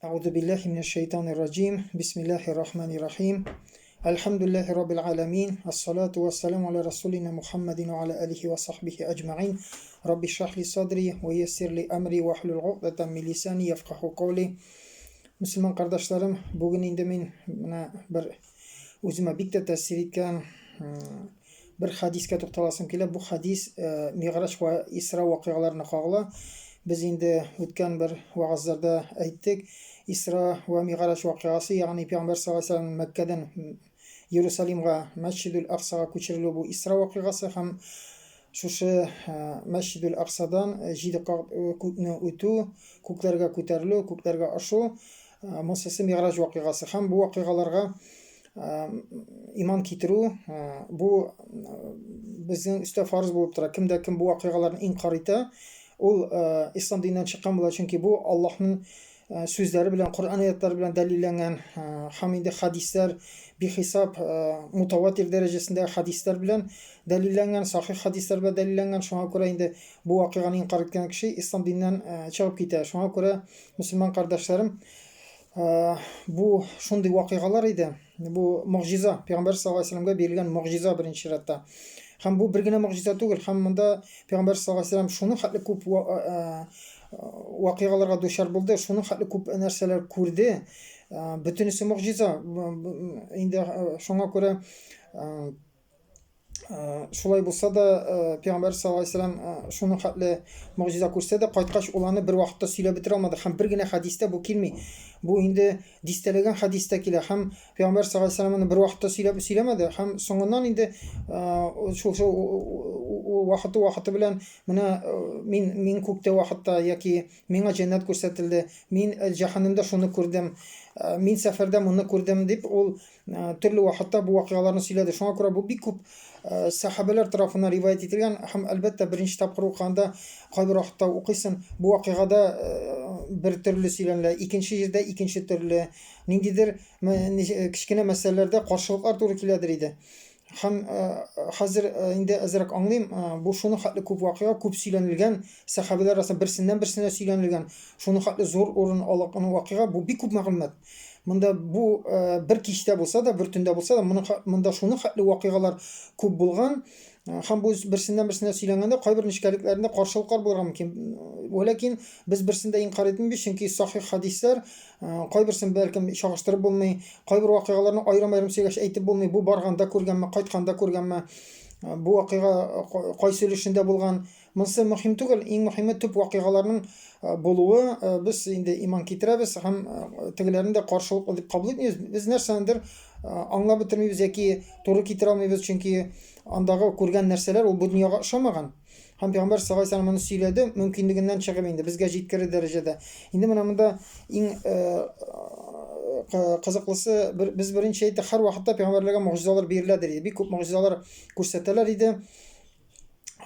Әгъузу биллаһи минәш шәйтанир раҗим. Бисмиллаһир рахманир рахим. Әлхәмдүлиллаһи раббил аламин. Ассалату вассаламу аля расулина Мухаммадин ва аля алихи ва сахбихи аҗмаин. Рабби шрах ли садри ва яссир ли амри ва хлул угдатан мин лисани яфкаху каули. Мөселман кардәшләрем, бүген инде мин менә бер үземә бик тә тәэсир иткән бер хадискә тукталасым килә. Бу хадис э, Миграҗ ва Исра вакыйгаларына кагыла. Без инде үткән бер вагазларда әйттек. Исра ва Миграҗ вакыйгасы, ягъни Пәйгамбәр саллаллаһу алейһи ва сәлләм Мәккәдән Иерусалимга, Мәсҗидул Аксага күчерелү бу Исра вакыйгасы һәм шушы э, Мәсҗидул Аксадан э, җиде кат күкне үтү, күкләргә күтәрелү, күкләргә ашу, монсысы Миграҗ вакыйгасы. Һәм бу вакыйгаларга иман китерү бу безнең өстә фарыз булып тора. Кем дә кем бу вакыйгаларны инкар итә, ул ислам диненнән чыккан була, чөнки бу Аллаһның сүзләре белән, Коръән аятлары белән дәлилләнгән һәм инде хадисләр бихисап мутаватир дәрәҗәсендәге хадисләр белән дәлилләнгән, сахих хадисләр белән дәлилләнгән. Шуңа күрә инде бу вакыйганы инкар иткән кеше ислам диненнән чыгып китә. Шуңа күрә мөселман кардәшләрем, Бу шундый вакыйгалар иде. Бу могҗиза, Пәйгамбәр саллаллаһу алейһи вәсәлләмгә бирелгән могҗиза беренче чиратта. Һәм бу бер генә могҗиза түгел, һәм монда Пәйгамбәр саллаллаһу алейһи вәсәлләм шуның хәтле күп вакыйгаларга дучар булды, шуның хәтле күп нәрсәләр күрде. Бөтенесе могҗиза. Инде шуңа күрә Шулай булса да, Пәйгамбәр саллаллаһу алейһи вәсәлләм шуның хәтле могҗиза күрсә дә, кайткач ул аны бер вакытта сөйләп бетерә алмады һәм бер генә хәдистә бу килми. Бу инде дистәләгән хәдистә килә һәм Пәйгамбәр саллаллаһу алейһи вәсәлләм аны бер вакытта сөйләп сөйләмәде һәм соңыннан инде шул шул вакыты вакыты белән менә мин күктә вакытта яки миңа җәннәт күрсәтелде, мин җәһәннәмдә шуны күрдем, мин сәфәрдә моны күрдем дип ул төрле вакытта бу вакыйгаларны сөйләде. Шуңа күрә бу бик күп сәхабәләр тарафыннан риваять ителгән һәм әлбәттә беренче тапкыр укыганда кайбер вакытта укыйсың, бу вакыйгада бер төрле сөйләнелә, икенче җирдә икенче төрле, ниндидер кечкенә мәсьәләләрдә каршылыклар туры киләдер иде. Һәм хәзер инде әзрәк аңлыйм, бу шуның хәтле күп вакыйга, күп сөйләнелгән, сәхабәләр арасында берсеннән берсенә сөйләнелгән, шуның хәтле зур урын алган вакыйга, бу бик күп мәгълүмат. Монда бу бер кичтә булса да, бер төндә булса да, моның монда шуның хәтле вакыйгалар күп булган. Һәм бу берсеннән берсенә сөйләнгәндә кайбер нечкәлекләрендә каршылыклар булырга мөмкин. Вәләкин без берсен дә инкар итмибез, чөнки сахих хадисләр кайберсен бәлкем чагыштырып булмый, кайбер вакыйгаларны аерым-аерым сөйләгәч әйтеп булмый, бу барганда күргәнме, кайтканда күргәнме, бу вакыйга кайсы өлешендә булган. Монысы мөһим түгел, иң мөһиме төп вакыйгаларның булуы. Без инде иман китерәбез һәм тегеләрне дә каршылыклы дип кабул итмибез. Без нәрсәнедер аңлап бетермибез яки туры китерә алмыйбыз, чөнки андагы күргән нәрсәләр ул бу дөньяга ошамаган. Һәм Пәйгамбәр саллаллаһу алейһи вәсәлләм моны сөйләде, мөмкинлегеннән чыгып инде безгә җиткерер дәрәҗәдә. Инде менә монда иң кызыклысы, без беренче әйттек, һәрвакытта пәйгамбәрләргә могҗизалар биреләдер иде. Бик күп могҗизалар күрсәтәләр иде.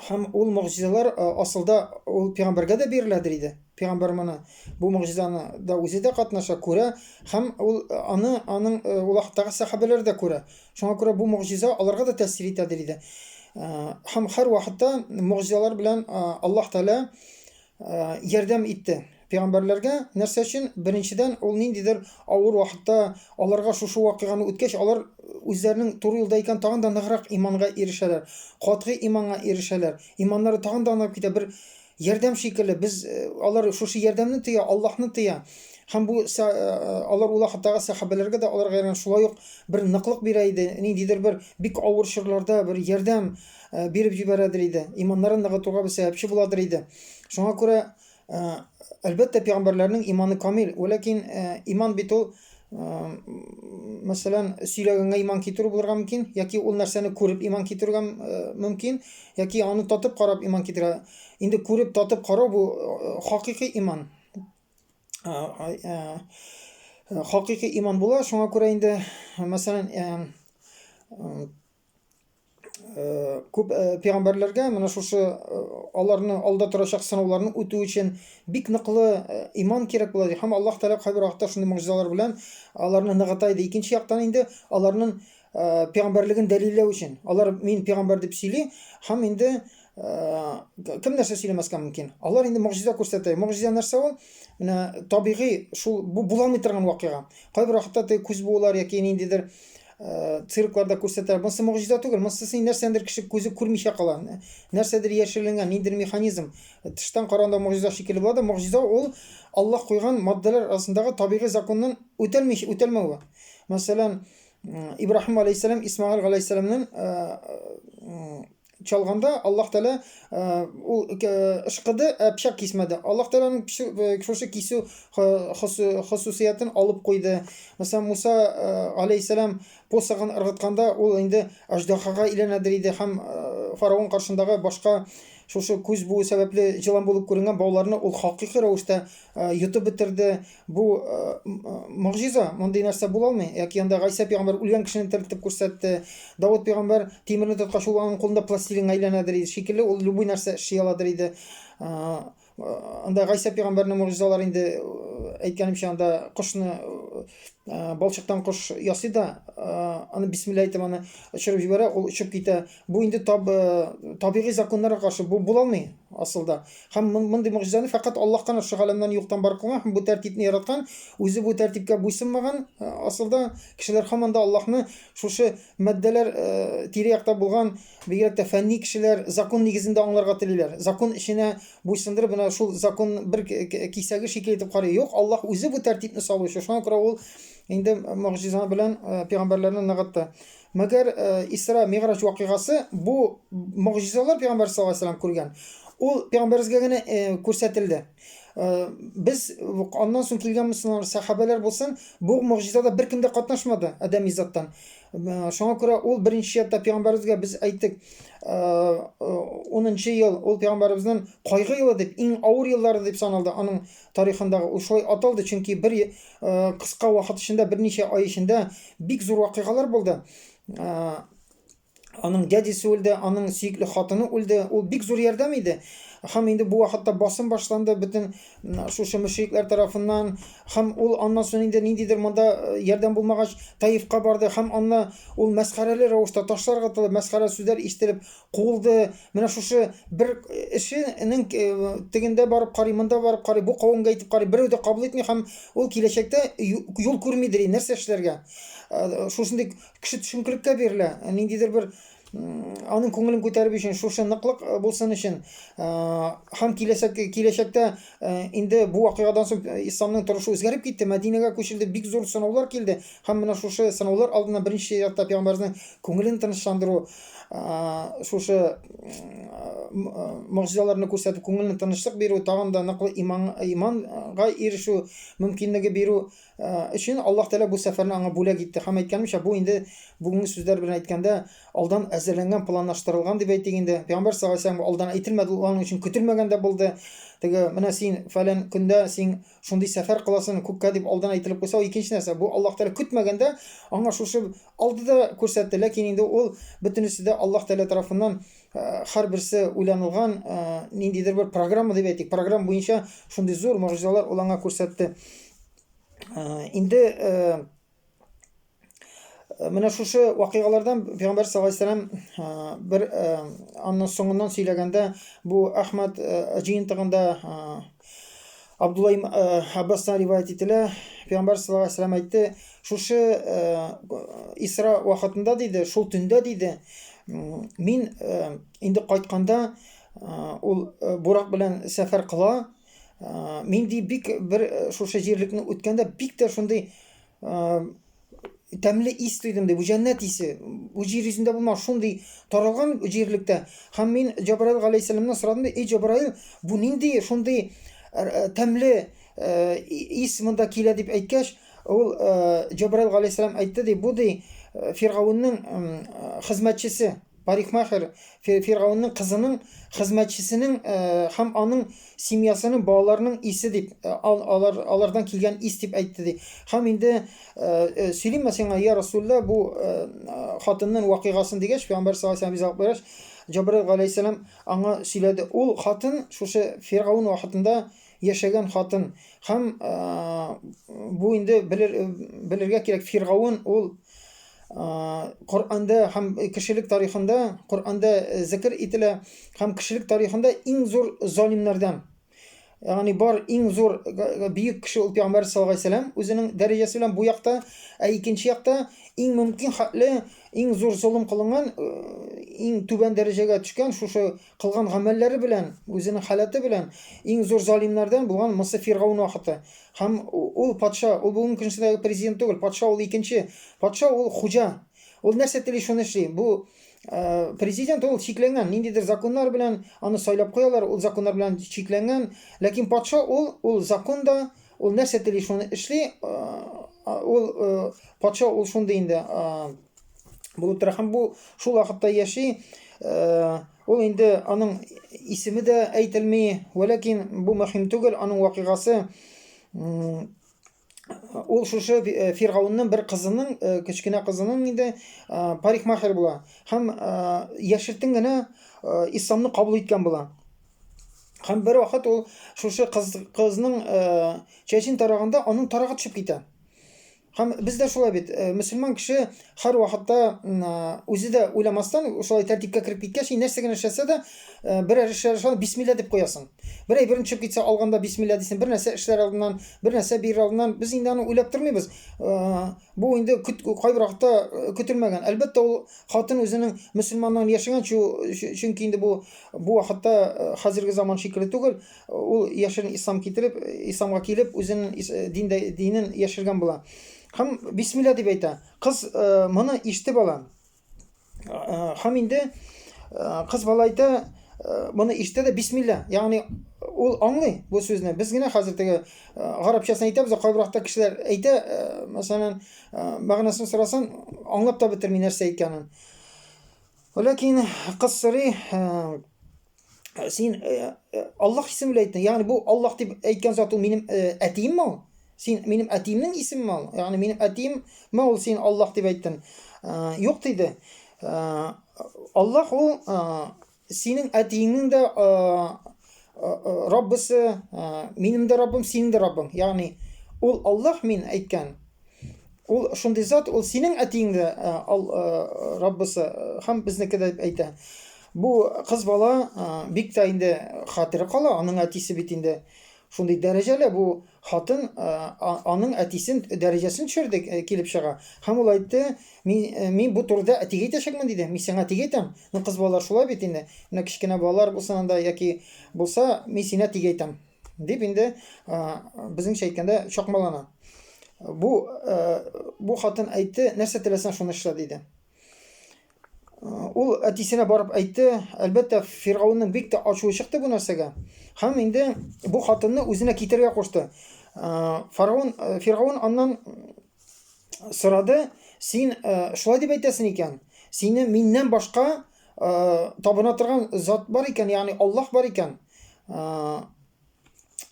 Һәм ул могҗизалар асылда ул пәйгамбәргә дә биреләдер иде. Пәйгамбәр моны бу могҗизаны да үзе дә катнаша, күрә һәм ул аны аның ул вакыттагы сәхабәләр дә күрә. Шуңа күрә бу могҗиза аларга да тәэсир итәдер иде. Һәм һәр вакытта могҗизалар белән Аллаһ Тәгалә ярдәм итте пәйгамбәрләргә. Нәрсә өчен? Беренчедән, ул ниндидер авыр вакытта аларга шушы вакыйганы үткәч, алар үзләренең туры юлда икән тагын да ныграк иманга ирешәләр, катгый иманга ирешәләр. Иманнары тагын да ныгып китә. Бер ярдәм шикелле без алар шушы ярдәмне тоя, Аллаһны тоя. Һәм бу алар ул вакыттагы сәхабәләргә дә аларга ярдәм шулай ук бер ныклык бирә иде. Ниндидер бер бик авыр чорларда бер ярдәм биреп җибәрәдер иде. Иманнарын ныгытуга бер сәбәпче буладыр иде. Шуңа күрә, әлбәттә, пәйгамбәрләрнең иманы камил. Вәләкин иман бит ул, мәсәлән, сөйләгәнгә иман китерү булырга мөмкин, яки ул нәрсәне күреп иман китерүгә мөмкин, яки аны татып карап иман китерә. Инде күреп, татып карау бу хакыйкый иман. Хакыйкый иман була. Шуңа күрә инде, мәсәлән, күп пәйгамбәрләргә менә шушы аларны алда торачак сынауларны үтү өчен бик ныклы иман кирәк була һәм Аллаһ Тәгалә кайбер вакытта шундый могҗизалар белән аларны ныгыта иде. Икенче яктан инде аларның пәйгамбәрлеген дәлилләү өчен. Алар мин пәйгамбәр дип сөйли һәм инде Кем нәрсә сөйләмәскә мөмкин? Алар инде могҗиза күрсәтә. Могҗиза нәрсә ул? Менә табигый шул бу була алмый торган вакыйга. Кайбер вакытта теге күз буулар яки ниндидер циркларда күрсәтә. Монысы могҗиза түгел. Монысы син нәрсәндер кеше күзе күрмичә кала. Нәрсәдер яшерелгән, ниндидер механизм. Тыштан караганда могҗиза шикелле була да, могҗиза ул Аллаһ куйган матдәләр арасындагы табигый законның үтәлмичә үтәлмәве. Мәсәлән, Ибраһим алейһиссәлам Исмаил галәйһиссәламнең чалганда Аллаһ Тәгалә ул ышкыды, ә пычак кисмәде. Аллаһ Тәгаләнең шушы кисү хосусиятен алып куйды. Мәсәлән, Муса алейһиссәлам посохын ыргытканда ул инде аждаһага әйләнәдер иде һәм фараон каршындагы башка шушы күз буу сәбәпле җылан булып күренгән бауларны ул хакыйкый рәвештә йотып бетерде. Бу могҗиза, мондый нәрсә була алмый. Яки анда Гайсә пәйгамбәр үлгән кешене терелтеп күрсәтте. Давыт пәйгамбәр тимерне тоткач, ул аның кулында пластилинга әйләнәдер иде шикелле, ул любой нәрсә эшли аладыр иде. Анда Гайсә пәйгамбәрнең могҗизалары инде әйткәнемчә, анда кошны балчыктан кош ясый да, аны бисмилла әйтеп аны очырып җибәрә, ул очып китә. Бу инде таб, табигый законнарга каршы, бу була алмый асылда. Һәм мондый могҗизаны фәкать Аллаһ кына шушы галәмнән юктан бар кылган һәм бу тәртипне яраткан, үзе бу тәртипкә буйсынмаган асылда кешеләр һаман да Аллаһны шушы матдәләр тирә-якта булган, бигрәк тә фәнни кешеләр закон нигезендә аңларга телиләр. Закон эченә буйсындырып, менә шул закон бер кисәге шикелле итеп карый. Юк, Аллаһ үзе бу тәртипне салучы. Шуңа күрә ул инде могҗиза белән пәйгамбәрләрне ныгытты. Мәгәр Исра, Мигъраҗ вакыйгасы бу могҗизалар пәйгамбәр саллаллаһу алейһи вәсәлләм күргән. Ул пәйгамбәребезгә генә күрсәтелде. Без аннан соң килгән мөселманнар, сәхабәләр булсын, бу могҗизада беркем дә катнашмады адәми заттан. Шуңа күрә ул беренче чиратта пәйгамбәребезгә без әйттек, 10 ел ул пәйгамбәребезнең кайгы елы дип, иң авыр еллары дип саналды аның тарихындагы. Ул шулай аталды, чөнки бер кыска вакыт эчендә, берничә ай эчендә бик зур вакыйгалар булды. Аның дядясы үлде, аның сөекле хатыны үлде. Ул бик зур ярдәм иде. Һәм инде бу вакытта басым башланды бөтен шушы мөшрикләр тарафыннан. Һәм ул аннан соң инде ниндидер монда ярдәм булмагач, Таифка барды һәм анда ул мәсхәрәле рәвештә ташлар ыргытылып, мәсхәрә сүзләр ишетелеп куылды. Менә шушы бер эшенең тегендә барып карый, монда барып карый, бу кавемгә әйтеп карый, берәү дә кабул итми һәм ул киләчәктә юл күрмидер, нәрсә эшләргә. Шушындый кеше төшенкелеккә бирелә, ниндидер бер аның күңелен күтәреп өчен, шушы ныклык булсын өчен һәм киләчәк киләчәктә инде бу вакыйгадан соң исламның торышы үзгәреп китте, Мәдинәгә күчелде, бик зур сынаулар килде һәм менә шушы сынаулар алдыннан беренче чиратта пәйгамбәрнең күңелен тынычландыру шушы могҗизаларны күрсәтеп, күңелне тынычлык бирү, тагын да ныклы иман, иманга ирешү мөмкинлеге бирү өчен Аллаһ Тәгалә бу сәфәрне аңа бүләк итте. Һәм әйткәнемчә, бу инде бүгенге сүзләр белән әйткәндә, алдан әзерләнгән, планлаштырылган дип әйтик инде. Пәйгамбәр саллаллаһу алейһи вәсәлләм алдан әйтелмәде, ул аның өчен көтелмәгән дә булды. Теге, менә син фәлән көндә син шундый сәфәр кыласың күккә дип алдан әйтелеп куйса, ул икенче нәрсә. Бу Аллаһ Тәгалә көтмәгәндә аңа шушы Алды да күрсәтте, ләкин инде ул бөтенесе дә Аллаһ Тәгалә тарафыннан һәрберсе уйланылган ниндидер бер программа дип әйтик, программа буенча шундый зур могҗизалар ул аңа күрсәтте. Инде менә шушы вакыйгалардан Пәйгамбәр саллаллаһу алейһи вәсәлләм бер аннан соңыннан сөйләгәндә бу Әхмәд җыентыгында Абдулла Аббастан риваять ителә, Пәйгамбәр саллаллаһу алейһи вәсәлләм әйтте, шушы Исра вакытында диде, шул төндә диде, мин инде кайтканда ул Бурак белән сәфәр кыла, мин ди бик бер шушы җирлекне үткәндә бик тә шундый тәмле ис тойдым ди, бу җәннәт исе, бу җир йөзендә булмас, шундый таралган җирлектә. Һәм мин Җабраил галәйһиссәламнан сорадым ди, эй Җабраил, бу нинди шундый тәмле ис монда килә дип әйткәч, ул Җабраил галәйһиссәлам әйтте ди, бу ди Фиргавеннең хезмәтчесе. Парикмахер Фиргавеннең кызының хезмәтчесенең һәм аның семьясының балаларының исе дип алар алардан килгән ис дип әйтте ди. Һәм инде сөйлимме сиңа, я Расулла, бу хатынның вакыйгасын дигәч, пәйгамбәр саллаллаһу алейһи вәсәлләм биргәч, Җабраил галәйһиссәлам аңа сөйләде. Ул хатын шушы Фиргавен вакытында яшәгән хатын. Һәм бу инде белер, белергә кирәк, Фиргавен ул. Коръәндә һәм кешелек тарихында Коръәндә зикер ителә һәм кешелек тарихында иң зур залимнәрдән. Ягъни бар иң зур бөек кеше ул пәйгамбәр саллаллаһу алейһи вәсәләм үзенең дәрәҗәсе белән бу якта, ә икенче якта иң мөмкин хәтле иң зур золым кылынган, иң түбән дәрәҗәгә төшкән шушы кылган гамәлләре белән, үзенең халәте белән иң зур залимнәрдән булган Муса Фиргаун вакыты. Һәм ул патша, ул бүгенге көндәге президент түгел, патша ул икенче. Патша ул хуҗа. Ул нәрсә тели, шуны эшли. Бу президент ул чикләнгән, ниндидер законнар белән аны сайлап куялар, ул законнар белән чикләнгән. Ләкин патша ул, ул закон да, ул нәрсә тели, шуны эшли. Ул патша ул шундый инде булып тора. Һәм бу шул вакытта яши. Ул инде аның исеме дә әйтелми, вәләкин бу мөһим түгел, аның вакыйгасы ул шушы э, Фиргаунның бер кызының, э, кечкенә кызының инде э, парикмахер була һәм яшертен генә исламны кабул иткән була. Һәм бер вакыт ул шушы кыз, кызның чәчен тараганда аның тарагы төшеп китә. Һәм без дә шулай бит, мөселман кеше һәр вакытта үзе дә уйламастан, шулай тәртипкә кереп киткәч, нәрсә генә эшләсә дә, берәр эшләр эшләгәндә бисмилла дип куясың. Бер әйберен төшеп китсә, алганда бисмилла дисең, бер нәрсә эшләр алдыннан, бер нәрсә бирер алдыннан, без инде аны уйлап тормыйбыз. Бу инде кайбер вакытта көтелмәгән. Әлбәттә, ул хатын үзенең мөселманнан яшәгән, чөнки инде бу бу вакытта хәзерге заман шикелле түгел. Ул яшерен ислам китереп, исламга килеп, үзенең диндә динен яшергән була. Һәм бисмилла дип әйтә. Кыз э, моны ишетеп ала. Э, һәм инде э, кыз бала әйтә, моны ишетә дә бисмилла. Ягъни ул аңлый бу сүзне. Без генә хәзер теге гарәпчәсен әйтәбез, кайбер вакытта кешеләр әйтә, мәсәлән, мәгънәсен сорасаң, аңлап та бетерми нәрсә әйткәнен. Ләкин кыз сорый, син э, э, Аллаһ исеме белән әйттең. Ягъни бу Аллаһ дип әйткән зат ул минем э, әтиемме ул? Син минем әтиемнең исеме ул? Ягъни минем әтиемме ул син Аллаһ дип әйттең? Юк диде. Аллаһ ул синең әтиеңнең дә Раббысы, минем дә Раббым, синең дә Раббың. Ягъни ул Аллаһ мин әйткән. Ул шундый зат, ул синең әтиең дә Раббысы һәм безнеке дә дип әйтә. Бу кыз бала бик тә инде хәтере кала, аның әтисе бит инде шундый дәрәҗәле, бу хатын аның әтисен дәрәҗәсен төшерде килеп чыга. Һәм ул әйтте, мин, мин бу турыда әтигә әйтәчәкмен, диде. Мин сиңа әтигә әйтәм. Ну, кыз балалар шулай бит инде. Менә кечкенә балалар булсын анда яки булса, мин сине әтигә әйтәм. Дип инде безнеңчә әйткәндә чакмалана. Бу бу хатын әйтте, нәрсә теләсәң шуны эшлә, диде. Ул әтисенә барып әйтте, әлбәттә, Фиргавеннең бик тә ачуы чыкты бу нәрсәгә. Һәм инде бу хатынны үзенә китерергә кушты. Фараон, Фиргавен аннан сорады, син шулай дип әйтәсең икән, сине миннән башка табына торган зат бар икән, ягъни Аллаһ бар икән.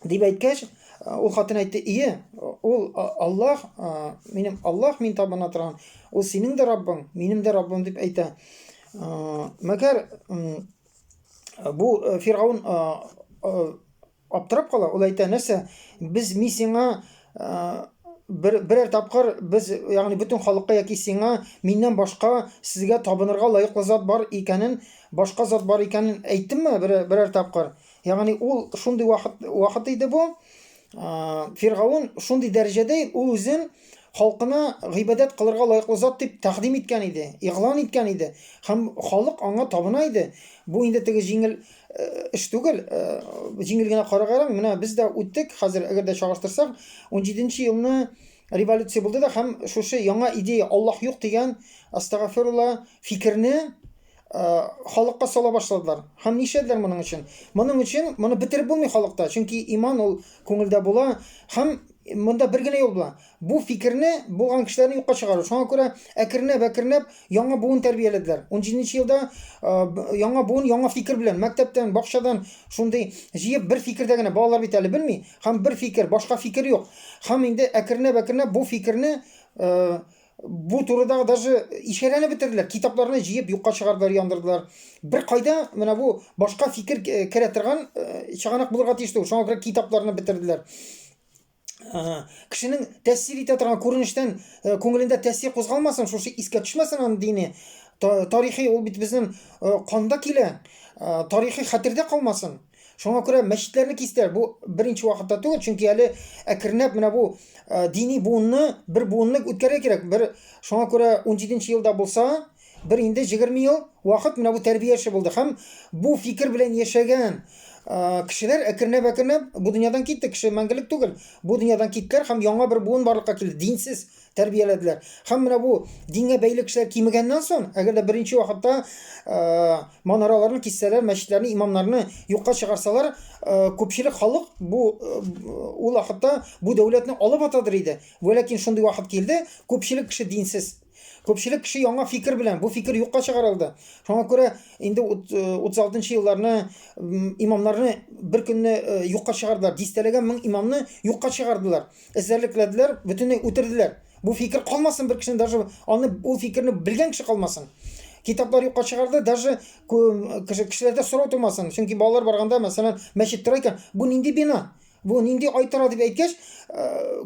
Дип әйткәч, ул хатын әйтте, ие, ул Аллаһ, минем Аллаһ мин табына торган, ул синең дә Раббың, минем дә Раббым дип әйтә. Мәгәр бу Фиргаун аптырап кала, ул әйтә, нәрсә, без мин сиңа бер берәр тапкыр без, ягъни бөтен халыкка яки сиңа миннән башка сезгә табынырга лаеклы зат бар икәнен, башка зат бар икәнен әйттемме берәр тапкыр? Ягъни ул шундый вакыт вакыт иде бу. Фиргаун шундый дәрәҗәдә ул үзен халкына гыйбадәт кылырга лаеклы зат дип тәкъдим иткән иде, игълан иткән иде. Һәм халык аңа табына иде. Бу инде теге җиңел эш түгел, җиңел генә карарга ярамый. Менә без дә үттек, хәзер әгәр дә чагыштырсак, 17 елны революция булды да һәм шушы яңа идея Аллаһ юк дигән астагфирулла фикерне халыкка сала башладылар. Һәм нишләделәр моның өчен? Моның өчен моны бетереп булмый халыкта, чөнки иман ул күңелдә була һәм монда бер генә юл була. Бу фикерне булган кешеләрне юкка чыгару. Шуңа күрә әкренләп-әкренләп яңа буын тәрбияләделәр. 17 елда яңа буын яңа фикер белән мәктәптән, бакчадан шундый җыеп бер фикердә генә балалар бит әле белми. Һәм бер фикер, башка фикер юк. Һәм инде әкренләп-әкренләп бу фикерне Бу турыдагы даже ишарәне бетерделәр, китапларны җыеп юкка чыгардылар, яндырдылар. Бер кайда менә бу башка фикер керә торган чыганак булырга тиеш түгел. Шуңа күрә китапларны бетерделәр. Кешенең тәэсир итә торган күренештән күңелендә тәэсир кузгалмасын, шушы искә төшмәсен аның дине. Тарихи ул бит безнең канда килә, тарихи хәтердә калмасын. Шуңа күрә мәчетләрне кистеләр. Бу беренче вакытта түгел, чөнки әле әкренләп менә бу дини буынны, бер буынны үткәрергә кирәк. Бер шуңа күрә 17 елда булса, бер инде 20 ел вакыт менә бу тәрбия эше булды. Һәм бу фикер белән яшәгән кешеләр әкренләп-әкренләп бу дөньядан китте. Кеше мәңгелек түгел. Бу дөньядан киттеләр һәм яңа бер буын барлыкка килде. Динсез тәрбияләделәр. Һәм менә бу дингә бәйле кешеләр кимегәннән соң, әгәр дә беренче вакытта манараларны киссәләр, мәчетләрне, имамнарны юкка чыгарсалар, күпчелек халык бу ул вакытта бу дәүләтне алып атадыр иде. Вәләкин шундый вакыт килде, күпчелек кеше динсез. Күпчелек кеше яңа фикер белән, бу фикер юкка чыгарылды. Шуңа күрә инде 36 нчы елларны имамнарны бер көнне юкка чыгардылар. Дистәләгән мең имамны юкка чыгардылар. Эзәрлекләделәр, бөтенләй үтерделәр. Бу фикер калмасын бер кешенең, даже аны ул фикерне белгән кеше калмасын. Китаплар юкка чыгарды, даже кешеләрдә сорау тумасын. Чөнки балалар барганда, мәсәлән, мәчет тора икән, бу нинди бина? Бу нинди ай тора дип әйткәч,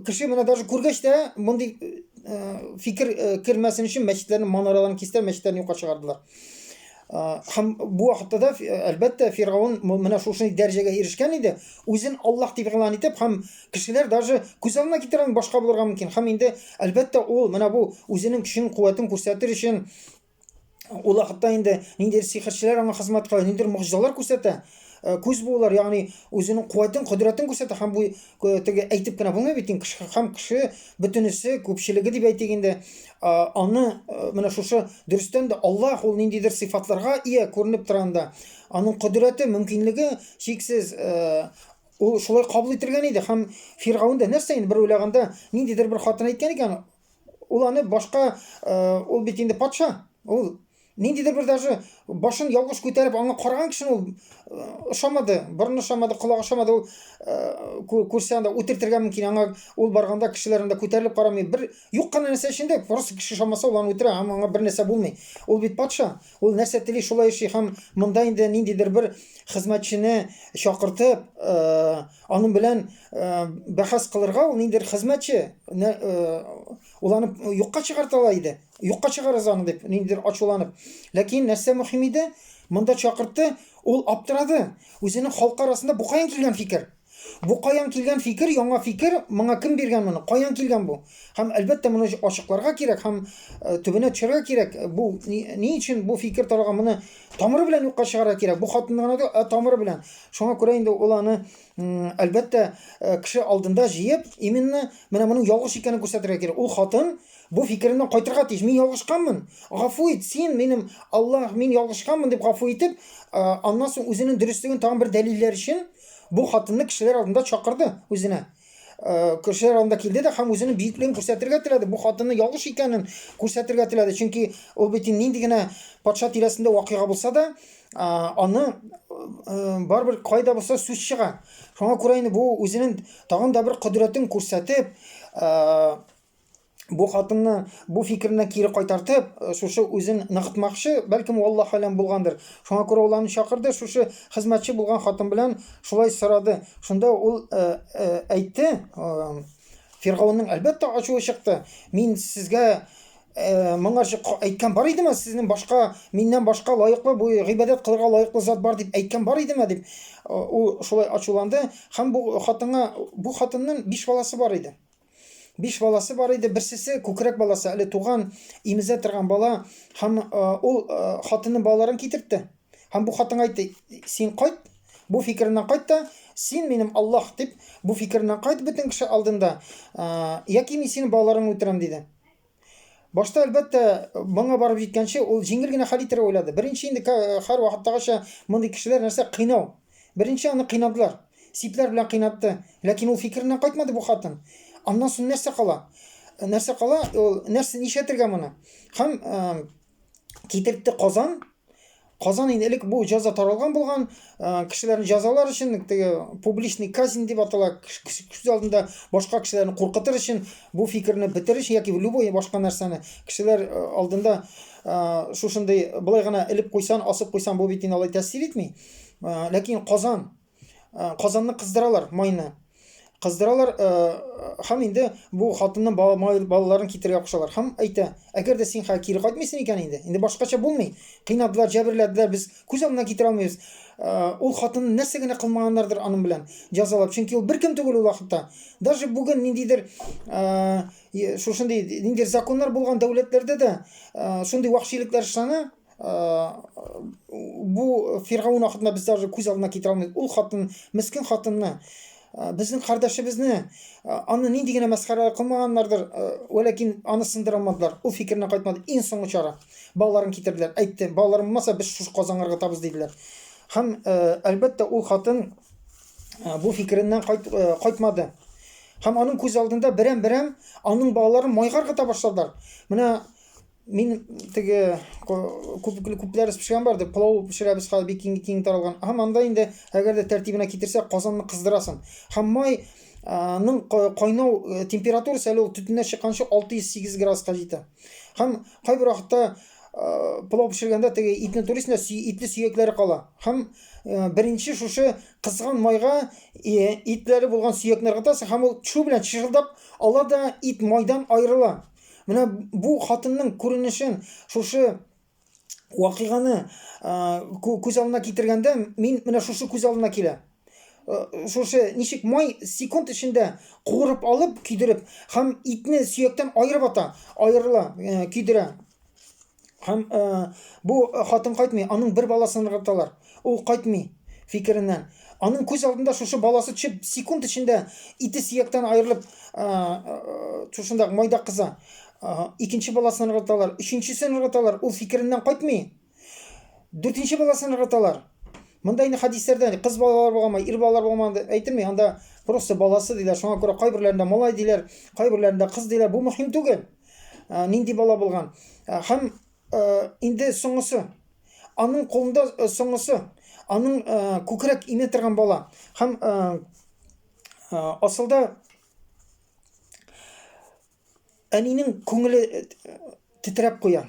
кеше менә даже күргәч тә мондый фикер кермәсен өчен мәчетләрнең манараларын кистеләр, мәчетләрне юкка чыгардылар. Һәм бу вакытта да, әлбәттә, Фиргаун менә шушы дәрәҗәгә ирешкән иде. Үзен Аллаһ дип игълан итеп һәм кешеләр даже күз алдына китерә алмый башка булырга мөмкин. Һәм инде, әлбәттә, ул менә бу үзенең көчен, куәтен күрсәтер өчен ул вакытта инде ниндидер сихерчеләр аңа хезмәт кыла, ниндидер могҗизалар күрсәтә. Күз буылар, ягъни үзенең куәтен, кодрәтен күрсәтә һәм бу теге әйтеп кенә булмый бит инде, кеше һәм кеше бөтенесе, күпчелеге дип әйтик инде, аны менә шушы дөрестән дә Аллаһ ул ниндидер сыйфатларга ия күренеп тора анда. Аның кодрәте, мөмкинлеге чиксез, ул шулай кабул ителгән иде һәм Фиргаун да нәрсә инде бер уйлаганда ниндидер бер хатын әйткән икән, Ул аны башка, э, ул бит инде патша. Ул ниндидер бер даже башын ялгыш күтәреп аңа караган кешене ул э, ошамады, борыны ошамады, колагы ошамады, ул э, күрсә анда үтертергә мөмкин. Аңа ул барганда кешеләр анда күтәрелеп карамый. Бер юк кына нәрсә өчен дә просто кеше ошамаса ул аны үтерә һәм аңа бер нәрсә булмый. Ул бит патша. Ул нәрсә тели шулай эшли һәм монда инде ниндидер бер хезмәтчене чакыртып, аның белән бәхәс кылырга ул ниндидер хезмәтче, ул аны юкка чыгарта ала иде. Юкка чыгарыз аны дип, ниндидер ачуланып. Ләкин нәрсә мөһим иде? Монда чакыртты, ул аптырады. Үзенең халкы арасында бу каян килгән фикер? Бу каян килгән фикер, яңа фикер, моңа кем биргән моны? Каян килгән бу? Һәм әлбәттә моны ачыкларга кирәк һәм төбенә төшәргә кирәк. Бу ни өчен бу фикер таралган? Моны тамыры белән юкка чыгарырга кирәк. Бу хатынны гына түгел, ә тамыры белән. Шуңа күрә инде ул аны әлбәттә кеше алдында җыеп, именно менә моның ялгыш икәнен күрсәтергә кирәк. Ул хатын бу фикереннән кайтырга тиеш. Мин ялгышканмын. Гафу ит, син минем Аллаһ, мин ялгышканмын дип гафу итеп, аннан соң үзенең дөреслеген тагын бер дәлилләр өчен бу хатынны кешеләр алдында чакырды үзенә. Кешеләр алдында килде дә һәм үзенең бөеклеген күрсәтергә теләде. Бу хатынның ялгыш икәнен күрсәтергә теләде. Чөнки ул бит инде нинди генә патша тирәсендә вакыйга булса да, аны барыбер кайда булса сүз чыга. Шуңа күрә инде бу үзенең тагын да бер кодрәтен күрсәтеп, бу хатынны бу фикереннән кире кайтартып, шушы үзен ныгытмакчы, бәлкем, валлаһу алям булгандыр. Шуңа күрә ул аны чакырды, шушы хезмәтче булган хатын белән шулай сорады. Шунда ул әйтте, Фиргавеннең әлбәттә ачуы чыкты. Мин сезгә моңарчы әйткән бар идеме, сезнең башка, миннән башка лаеклы бу гыйбадәт кылырга лаеклы зат бар дип әйткән бар идеме дип, ул шулай ачуланды. Һәм бу хатынга, бу хатынның биш баласы бар иде. Биш баласы бар иде, берсесе күкрәк баласы, әле туган, имезә торган бала, һәм ул хатынның балаларын китертте. Һәм бу хатынга әйтте, син кайт, бу фикереннән кайт та, син минем Аллаһ дип, бу фикереннән кайт бөтен кеше алдында, яки мин синең балаларыңны үтерәм, диде. Башта, әлбәттә, моңа барып җиткәнче, ул җиңел генә хәл итәргә уйлады. Беренче инде һәр вакыттагыча мондый кешеләр нәрсә кыйнау. Беренче аны кыйнадылар. Сипләр белән кыйнатты. Ләкин ул фикереннән кайтмады бу хатын. Аннан соң нәрсә кала? Нәрсә кала? Ул нәрсә нишләтергә моны? Һәм китертте Казан. Казан инде элек бу җәза таралган булган, кешеләрне җәзалар өчен теге публичный казнь дип атала, күз алдында башка кешеләрне куркытыр өчен, бу фикерне бетерер өчен яки любой башка нәрсәне кешеләр алдында шушындый болай гына элеп куйсан, асып куйсан, бу бит инде алай тәэсир итми. Ләкин Казан, Казанны кыздыралар, майны. Кыздыралар һәм инде бу хатынның балаларын китерергә кушалар. Һәм әйтә, әгәр дә син хәзер кире кайтмыйсың икән инде, инде башкача булмый. Кыйнадылар, җәберләделәр, без күз алдына китерә алмыйбыз. Ул хатын нәрсә генә кылмаганнардыр аның белән, җәзалап. Чөнки ул беркем түгел ул вакытта. Даже бүген ниндидер шушындый ниндидер законнар булган дәүләтләрдә дә шундый вәхшилекләр эшләнә. Бу Фиргаун вакытында без даже күз алдына китерә алмыйбыз. Ул хатын, мескен хатынны, безнең кардәшебезне, аны нинди генә мәсхәрә кылмаганнардыр, вәләкин аны сындыра алмадылар. Ул фикеренә кайтмады. Иң соңгы чара. Балаларын китерделәр. Әйтте, балаларым булмаса, без шушы казанга ыргытабыз, диделәр. Һәм, әлбәттә, ул хатын бу фикереннән кайтмады. Һәм аның күз алдында берәм-берәм аның балаларын майга ыргыта башладылар. Менә Мин теге күп күпләребез пешергән бар дип, пылау пешерәбез хәзер бик киң, киң таралган. Һәм анда инде әгәр дә тәртибенә китерсәк, казанны кыздырасың. Һәм май ның кайнау э, температурасы әле ул төтеннән чыкканчы 608 градуска җитә. Һәм кайбер вакытта э, пылау пешергәндә теге итне турыйсың да итле сөякләре кала. Һәм э, беренче шушы кызган майга итләре булган сөякне ыргытасың һәм ул төшү белән чыжылдап ала да ит майдан аерыла. Менә бу хатынның күренешен, шушы вакыйганы күз алдына китергәндә, мин менә шушы күз алдына килә. Шушы ничек май секунд эчендә куырып алып, көйдереп һәм итне сөяктән аерып ата, аерыла, көйдерә. Һәм бу хатын кайтмый, аның бер баласын ыргыталар. Ул кайтмый фикереннән. Аның күз алдында шушы баласы төшеп, секунд эчендә ите сөяктән аерылып, шушында майда кыза. Икенче баласын ыргыталар, өченчесен ыргыталар, ул фикереннән кайтмый. Дүртенче баласын ыргыталар. Монда инде хәдисләрдә кыз балалар булганмы, ир балалар булганмы әйтелми, анда просто баласы диләр. Шуңа күрә кайберләрендә малай диләр, кайберләрендә кыз диләр. Бу мөһим түгел. Нинди бала булган. Һәм инде соңгысы. Аның кулында соңгысы. Аның күкрәк име торган бала. Һәм асылда әнинең күңеле тетрәп куя.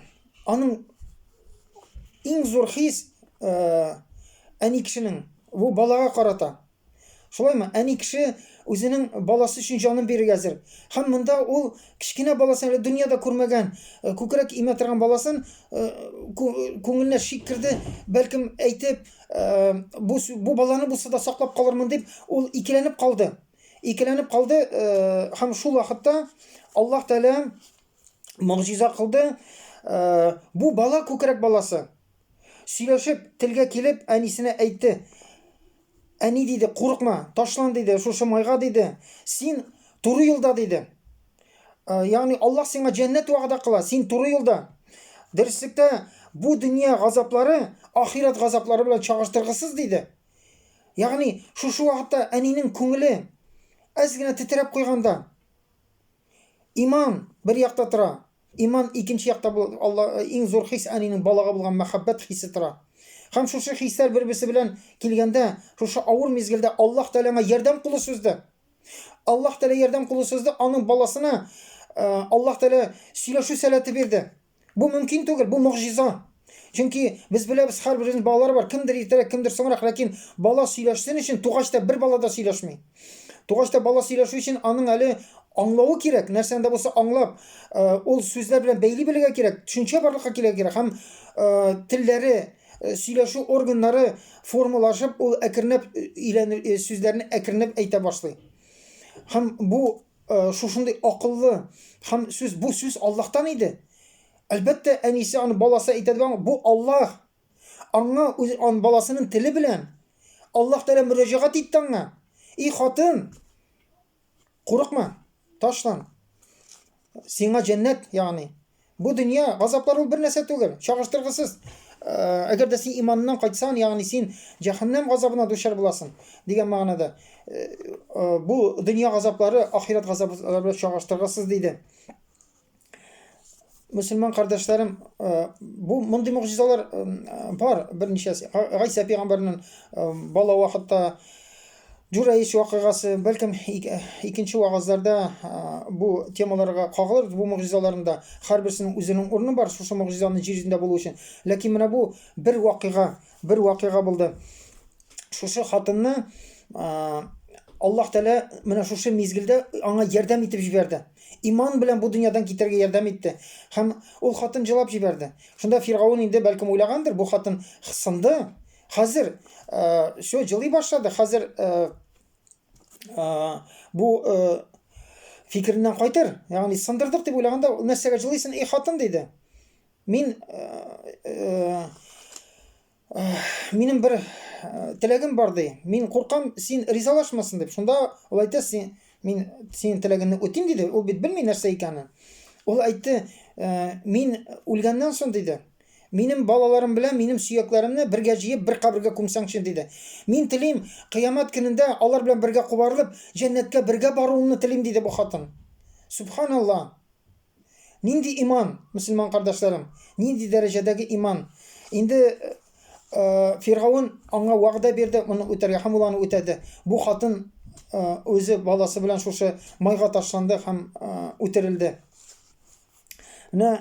Аның иң зур хис әни кешенең бу балага карата. Шулаймы? Әни кеше үзенең баласы өчен җанын бирергә әзер. Һәм монда ул кечкенә баласын әле дөньяда күрмәгән, э, күкрәк имә торган баласын э, күңеленә шик керде, бәлкем әйтеп, э, бу бу баланы булса да саклап калырмын дип, ул икеләнеп калды. Икеләнеп калды һәм шул вакытта Аллаһ Тәгалә могҗиза кылды. Бу бала күкрәк баласы. Сөйләшеп, телгә килеп, әнисенә әйтте. Әни, диде, курыкма, ташлан, диде, шушы майга, диде. Син туры юлда, диде. Э, ягъни Аллаһ сиңа җәннәт вәгъдә кыла, син туры юлда. Дөреслектә бу дөнья газаплары ахирәт газаплары белән чагыштыргысыз, диде. Ягъни шушы вакытта әнинең күңеле әз генә тетрәп куйганда, Иман бер якта тора. Иман икенче якта бу Алла иң зур хис әнинең балага булган мәхәббәт хисе тора. Һәм шушы хисләр бер-берсе белән килгәндә, шушы авыр мизгелдә Аллаһ Тәгалә аңа ярдәм кулы сузды. Аллаһ Тәгалә ярдәм кулы сузды, аның баласына Аллаһ Тәгалә сөйләшү сәләте бирде. Бу мөмкин түгел, бу могҗиза. Чөнки без беләбез, һәрберебезнең балалары бар, кемдер иртәрәк, кемдер соңрак, ләкин бала сөйләшсен өчен тугач та бер бала да сөйләшми. Тугач та бала сөйләшү өчен аның әле аңлавы кирәк, нәрсәне дә булса аңлап, э, ул сүзләр белән бәйли белергә кирәк, төшенчә барлыкка килергә кирәк һәм э, телләре, э, сөйләшү органнары формалашып, ул әкренләп өйләнер, сүзләрне әкренләп әйтә башлый. Һәм бу шушындый акыллы һәм сүз бу сүз Аллаһтан иде. Әлбәттә, әнисе аны баласы әйтә дип бу Аллаһ. Аңа үз ан баласының теле белән Аллаһ Тәгалә мөрәҗәгать итте аңа. И хатын, курыкма, ташлан. Сиңа җәннәт, ягъни. Бу дөнья газаплары ул бер нәрсә түгел, чагыштыргысыз. Э, әгәр дә син иманыннан кайтсаң, ягъни син җәһәннәм газабына дучар буласың дигән мәгънәдә. Э, э, бу дөнья газаплары ахирәт газаплары белән чагыштыргысыз диде. Мөселман кардәшләрем, бу мондый могҗизалар бар берничәсе. Гайсә пәйгамбәрнең бала вакытта Җурәеш вакыйгасы, бәлкем, икенче вәгазьләрдә бу темаларга кагылыр, бу могҗизаларның да һәрберсенең үзенең урыны бар, шушы могҗизаның җир йөзендә булу өчен. Ләкин менә бу бер вакыйга, бер вакыйга булды. Шушы хатынны Аллаһ Тәгалә менә шушы мизгелдә аңа ярдәм итеп җибәрде. Иман белән бу дөньядан китәргә ярдәм итте. Һәм ул хатын җылап җибәрде. Шунда Фиргаун инде бәлкем уйлагандыр, бу хатын сынды. Хәзер э, все җылый башлады. Хәзер э, э, бу э, фикереннән кайтыр. Ягъни сындырдык дип уйлаганда, нәрсәгә җылыйсың, эй хатын диде. Мин э, э, Минем бер теләгем бар ди. Мин куркам, син ризалашмасын дип. Шунда ул әйтә, син мин синең теләгеңне үтим диде. Ул бит белми нәрсә икәнен. Ул әйтте, мин үлгәннән соң диде. Минем балаларым белән минем сөякләремне бергә җыеп бер кабергә күмсәңче диде. Мин телим, кыямәт көнендә алар белән бергә кубарылып, җәннәткә бергә баруымны телим диде бу хатын. Субханалла. Нинди иман, мөселман кардәшләрем? Нинди дәрәҗәдәге иман? Инде э, Фиргавын аңа вәгъдә бирде, моны үтәргә һәм ул аны үтәде. Бу хатын э, үзе баласы белән шушы майга ташланды һәм э, үтерелде. Менә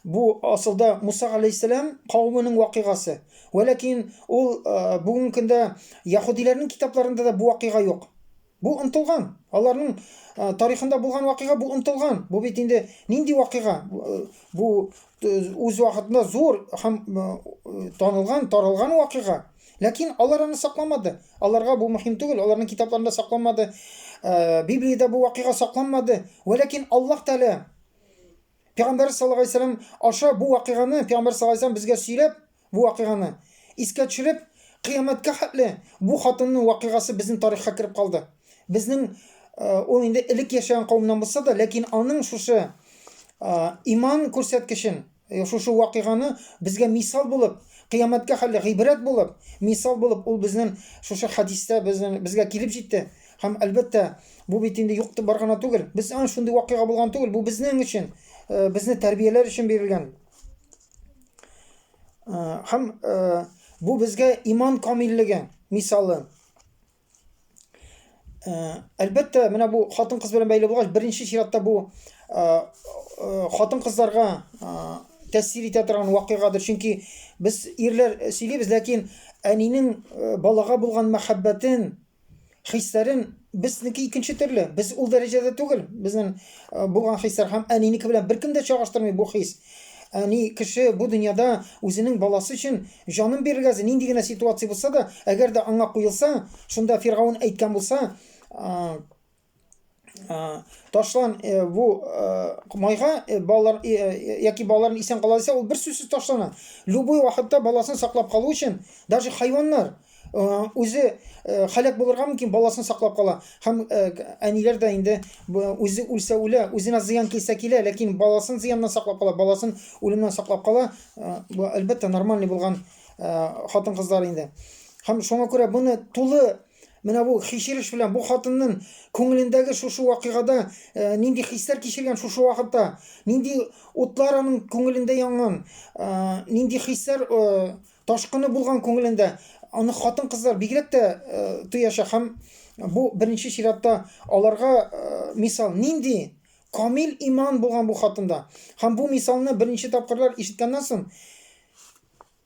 бу асылда Муса алейһиссәлам кавеменең вакыйгасы. Вәләкин ул бүгенге көндә яһүдиләрнең китапларында да бу вакыйга юк. Бу онтылган. Аларның э, тарихында булган вакыйга бу онтылган. Бу бит инде нинди вакыйга? Э, бу э, үз вакытында зур һәм танылган, таралган вакыйга. Ләкин алар аны сакламады. Аларга бу мөһим түгел, аларның китапларында сакланмады. Библиядә бу вакыйга сакланмады. Вәләкин Аллаһ Тәгалә Пәйгамбәр саллаллаһу алейһи вәсәлләм аша бу вакыйганы Пәйгамбәр саллаллаһу алейһи вәсәлләм безгә сөйләп, бу вакыйганы искә төшереп, кыямәткә хәтле бу хатынның вакыйгасы безнең тарихка кереп калды. Безнең э, ул инде элек яшәгән кавымнан булса да, ләкин аның шушы э, иман күрсәткечен, э, шушы вакыйганы безгә мисал булып, кыямәткә хәтле гыйбрәт булып, мисал булып ул безнең шушы хәдистә безнең безгә килеп җитте. Һәм, әлбәттә, бу бит инде юк бар гына түгел. Без аны шундый вакыйга булган түгел, бу безнең өчен, э, безне тәрбияләр өчен бирелгән. Э, һәм э, бу безгә иман камиллеге мисалы. Әлбәттә, менә бу хатын-кыз белән бәйле булгач, беренче чиратта бу хатын-кызларга тәэсир итә торган вакыйгадыр. Чөнки без ирләр сөйлибез, ләкин әнинең балага булган мәхәббәтен, хисләрен безнеке икенче төрле. Без ул дәрәҗәдә түгел. Безнең э, булган хисләр һәм әнинеке белән беркем дә чагыштырмый бу хис. Әни кеше бу дөньяда үзенең баласы өчен җанын бирергә әзер. Нинди генә ситуация булса да, әгәр дә аңа куелса, шунда Фиргаун әйткән булса, э, ташлан э, бу э, майга э, балалар яки балаларын исән кала дисә, ул бер сүзсез ташлана. Любой вакытта баласын саклап калу өчен, даже хайваннар үзе халәк булырга мөмкин, баласын саклап кала. Һәм әниләр дә инде үзе үлсә үлә, үзенә зыян килсә килә, ләкин баласын зыяннан саклап кала, баласын үлемнән саклап кала. Бу әлбәттә нормальный булган хатын-кызлар инде. Һәм шуңа күрә моны тулы Менә бу хичереш белән бу хатынның күңелендәге шушы вакыйгада э, нинди хисләр кичергән шушы вакытта, нинди утлар аның күңелендә янган, э, нинди хисләр э, ташкыны булган күңелендә, аны хатын-кызлар бигрәк тә э, тоячак һәм бу беренче чиратта аларга э, мисал нинди камил иман булган бу хатында. Һәм бу мисалны беренче тапкырлар ишеткәннән соң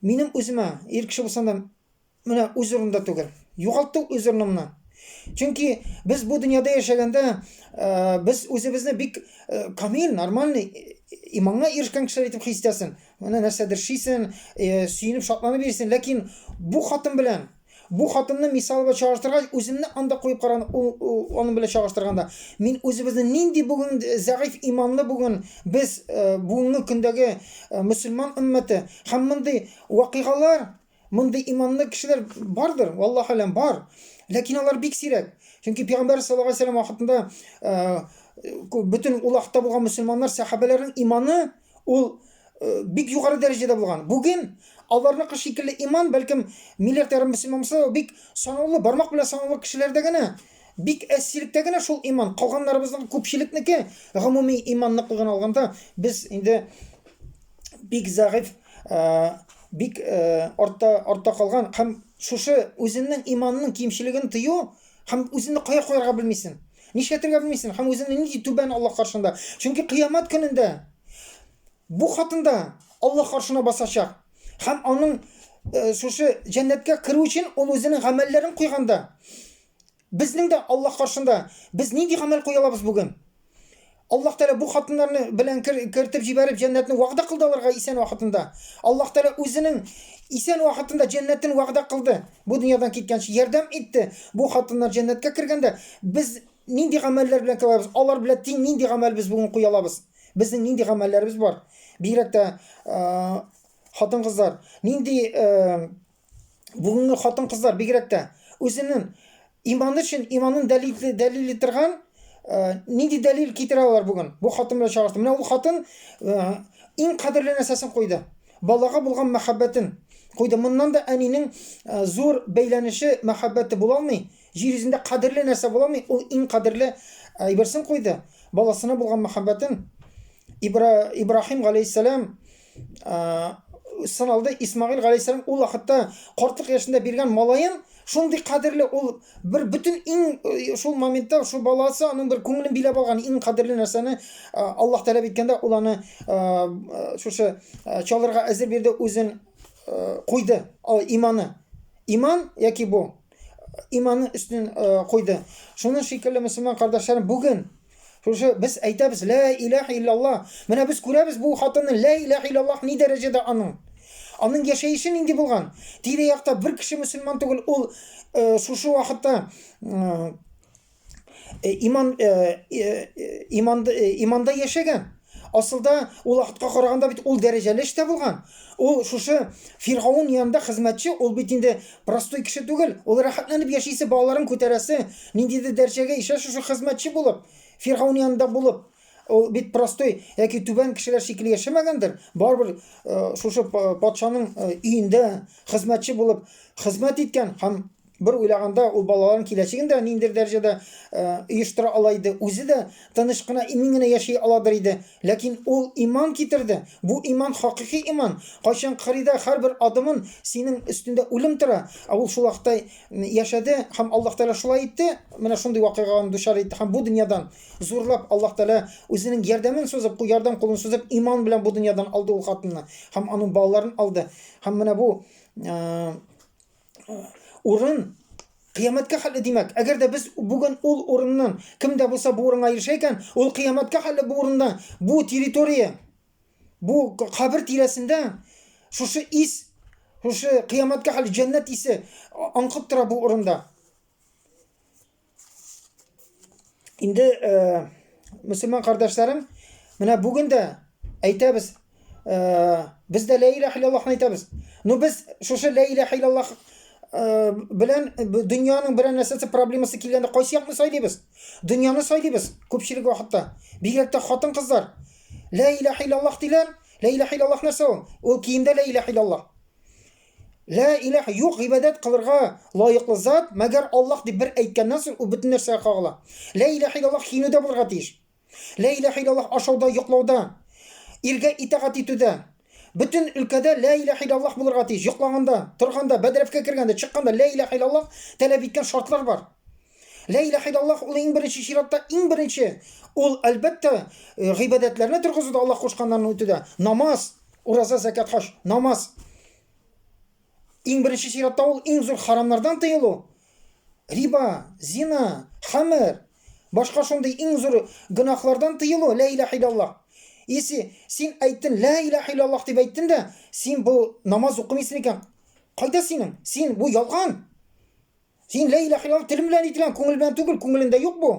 минем үземә ир кеше булсам да Менә үз урынында түгел. Югалттык үз урынымны. Чөнки без бу дөньяда яшәгәндә, э, без үзебезне бик э, камил, нормальный, э, иманга ирешкән кешеләр итеп хис итәсең. Менә нәрсәдер эшлисең, сөенеп, шатланып йөрисең. Ләкин бу хатын белән, бу хатынны мисал белән чагыштыргач, үземне анда куеп караганда, аның белән чагыштырганда, мин үзебезне нинди бүген зәгыйфь иманлы бүген без бүгенге көндәге мөселман өммәте һәм мондый вакыйгалар Мондый иманлы кешеләр бардыр, валлаһу алям, бар. Ләкин алар бик сирәк. Чөнки Пәйгамбәр саллаллаһу алейһи вәсәлләм вакытында э, бөтен ул вакытта булган мөселманнар, сәхабәләрнең иманы ул э, бик югары дәрәҗәдә булган. Бүген аларныкы шикелле иман, бәлкем миллиард ярым мөселман булса, бик санаулы, бармак белән санаулы кешеләрдә генә, бик әзчелектә генә шул иман. Калганнарыбызның күпчелекнеке гомуми иман ныклыгын алганда без инде бик зәгыйфь, э, бик э, артта артта калган һәм шушы үзеңнең иманының кимчелеген тою һәм үзеңне кая куярга белмисең. Нишләтергә белмисең һәм үзеңне нинди түбән Аллаһ каршында. Чөнки кыямәт көнендә бу хатын да Аллаһ каршына басачак. Һәм аның э, шушы җәннәткә керү өчен ул үзенең гамәлләрен куйганда. Безнең дә Аллаһ каршында без нинди гамәл куя алабыз бүген? Аллаһ Тәгалә бу хатыннарны белән кертеп җибәреп җәннәтне вәгъдә кылды аларга исән вакытында. Аллаһ Тәгалә үзенең исән вакытында җәннәтен вәгъдә кылды. Бу дөньядан киткәнче ярдәм итте. Бу хатыннар җәннәткә кергәндә без нинди гамәлләр белән кылабыз? Алар белән тиң нинди гамәл без бүген куя алабыз? Безнең нинди гамәлләребез бар? Бигрәк тә хатын-кызлар нинди бүгенге хатын-кызлар бигрәк тә үзенең иманы өчен иманын дәлил дәлилли торган э, нинди дәлил китерә алар бүген? Бу хатын белән чагыштырып. Менә ул хатын э, иң кадерле нәрсәсен куйды. Балага булган мәхәббәтен куйды. Моннан да әнинең э, зур бәйләнеше, мәхәббәте була алмый. Җир йөзендә кадерле нәрсә була алмый. Ул иң кадерле әйберсен куйды. Баласына булган мәхәббәтен. Ибра, Ибраһим галәйһиссәлам сыналды. Исмагыйль галәйһиссәлам ул вакытта картлык яшендә биргән малаен шундый кадерле ул бер бөтен иң шул моментта шул баласы аның бер күңелен биләп алган иң кадерле нәрсәне Аллаһ таләп иткәндә ул аны шушы чалырга әзер бирде, үзен куйды. Иманы. Иман яки бу иманы өстен куйды. Шуның шикелле мөселман кардәшләрем бүген Шушы без әйтәбез, лә илаһ иллаллаһ. Менә без күрәбез бу хатынны лә илаһ иллаллаһ ни дәрәҗәдә аның. Аның яшәеше нинди булган? Тирә-якта бер кеше мөселман түгел, ул э, шушы вакытта э, э иман э, э, э иманда, э, иманда яшәгән. Асылда ул вакытка караганда бит ул дәрәҗәле эштә булган. Ул шушы Фиргаун янында хезмәтче, ул бит инде простой кеше түгел. Ул рәхәтләнеп яшисе, балаларын күтәрәсе, ниндидер дәрәҗәгә ишә шушы хезмәтче булып, Фиргаун янында булып. Ул бит простой яки түбән кешеләр шикелле яшәмәгәндер. Барыбер э, шушы патшаның э, өендә хезмәтче булып хезмәт иткән һәм Бер уйлаганда, ул балаларның киләчәген дә ниндидер дәрәҗәдә оештыра ала иде, үзе дә тыныч кына, имин генә яши аладыр иде. Ләкин ул иман китерде. Бу иман хакыйкый иман. Кайчан кырыйда һәрбер адымын синең өстендә үлем тора, ә ул шул вакытта яшәде һәм Аллаһ Тәгалә шулай итте, менә шундый вакыйгага аны дучар итте һәм бу дөньядан зурлап Аллаһ Тәгалә үзенең ярдәмен сузып, ярдәм кулын сузып, иман белән бу дөньядан алды ул хатынны һәм аның балаларын алды. Һәм менә бу урын кыямәткә хәтле димәк. Әгәр дә без бүген ул урыннан кем дә булса бу урынга ирешә икән, ул кыямәткә хәтле бу урында, бу территория, бу кабер тирәсендә шушы ис, шушы кыямәткә хәтле җәннәт исе аңкып тора бу урында. Инде э, мөселман кардәшләрем, менә бүген дә әйтәбез, э, без дә лә илаһ иллаллаһны әйтәбез. Но без шушы лә илаһ иллаллаһ э, белән дөньяның берәр нәрсәсе проблемасы килгәндә кайсы якны сайлыйбыз? Дөньяны сайлыйбыз күпчелек вакытта. Бигрәк тә хатын-кызлар. Лә илаһ иллаллаһ диләр. Лә илаһ иллаллаһ нәрсә ул? Ул киемдә лә илаһ иллаллаһ. Лә иләһ юк гыйбадәт кылырга лаеклы зат, мәгәр Аллаһ дип бер әйткәннән соң ул бөтен нәрсәгә кагыла. Лә иләһ иллаллаһ киенүдә булырга тиеш. Лә иләһ иллаллаһ ашауда, йоклауда, иргә итагать итүдә, бөтен өлкәдә лә иләһ иллаллаһ булырга тиеш. Йоклаганда, торганда, бәдрәфкә кергәндә, чыкканда лә иләһ иллаллаһ таләп иткән шартлар бар. Лә иләһ иллаллаһ ул иң беренче чиратта иң беренче ул әлбәттә э, гыйбадәтләрне торгызуда Аллаһ кушканнарны үтүдә. Намаз, Ураза, зәкят, хаҗ, намаз. Иң беренче чиратта ул иң зур харамнардан тыелу. Риба, зина, хәмер, башка шундый иң зур гөнаһлардан тыелу, лә илаһ иллаллаһ. Если син әйттең, лә илаһ иллаллаһ дип әйттең дә, син бу намаз укымыйсың икән, кайда синең? Син бу ялган. Син лә илаһ иллаллаһ телем белән әйтелгән, күңел белән түгел, күңелендә юк бу.